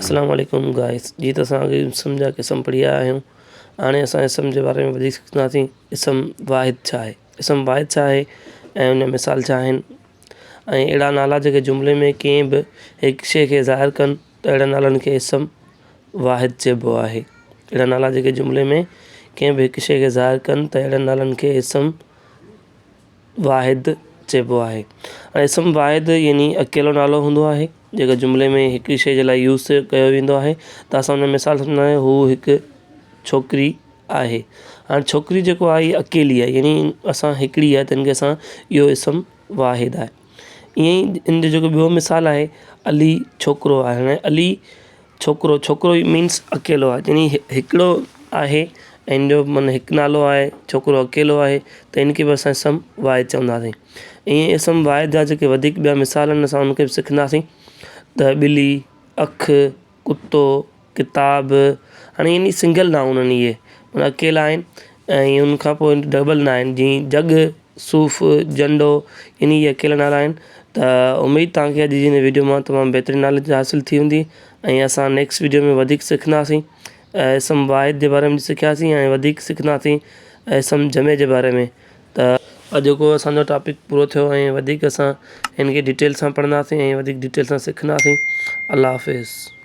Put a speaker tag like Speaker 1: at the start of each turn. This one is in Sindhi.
Speaker 1: اسلام عليڪم گائس جي ته اسان اڳي اسم جا قسم پڙهي آيا آهيون هاڻي اسان اسم جي باري ۾ وڌيڪ سکنداسين اسم واحد ڇا آهي اسم واحد ڇا آهي ۽ ان جا مثال ڇا آهن ۽ اهڙا نالا جيڪي جملي ۾ ڪنهن به هڪ شيء کي ظاهر ڪن ته اهڙن نالن کي اسم واحد چئبو آهي اهڙا نالا جيڪي جملي ۾ ڪنهن به هڪ شيء کي ظاهر ڪن ته اهڙن نالن کي اسم واحد چئبو آهي ۽ اسم واحد يعني اڪيلو نالو هوندو آهي جيڪو جملي ۾ هڪ ئي شيء جي لاء يوز ڪيو ويندو آهي ته اسان ان جو مثال سمجهندا آهيون هو هڪ ڇوڪري آهي هاڻي ڇوڪري جيڪو آهي هي اڪيلي آهي يعني اسان هڪڙي آهي تنهن کي اسان اهو اسم واحد آهي ائين ئي ان جو جيڪو ٻيو مثال آهي علي ڇوڪرو آهي هاڻي علي ڇوڪرو، ڇوڪرو مينس اڪيلو آهي يعني هڪڙو آهي ۽ ان جو معنيٰ هڪ نالو آهي ڇوڪرو اڪيلو آهي ته ان کي به اسان اسم واحد چونداسين ائين اسم واحد جا جيڪي وڌيڪ ٻيا مثال آهن اسان ان کي به سکنداسين ته ٻلي، اک، ڪتو، ڪتاب هاڻي يعني سنگل نائون آهن اهي معنيٰ اڪيلا آهن ۽ ان کان پوءِ ڊبل نه آهن جيئن جڳ، صوف، جهنڊو يعني اهي اڪيلا نالا آهن ته اميد توهان کي اڄ جي هن وڊيو مان تمام بهترين ناليج حاصل ٿي هوندي ۽ اسان نيڪسٽ وڊيو ۾ وڌيڪ سکنداسين ۽ اسم واحد جي باري ۾ سکياسين ۽ وڌيڪ سکنداسين اسم جمع جي باري ۾ ته اڄوڪو اسان جو ٽاپڪ پورو ٿيو ۽ وڌيڪ اسان هن کي ڊيٽيل سان پڙهنداسين ۽ وڌيڪ ڊيٽيل سان سکنداسين الله حافظ.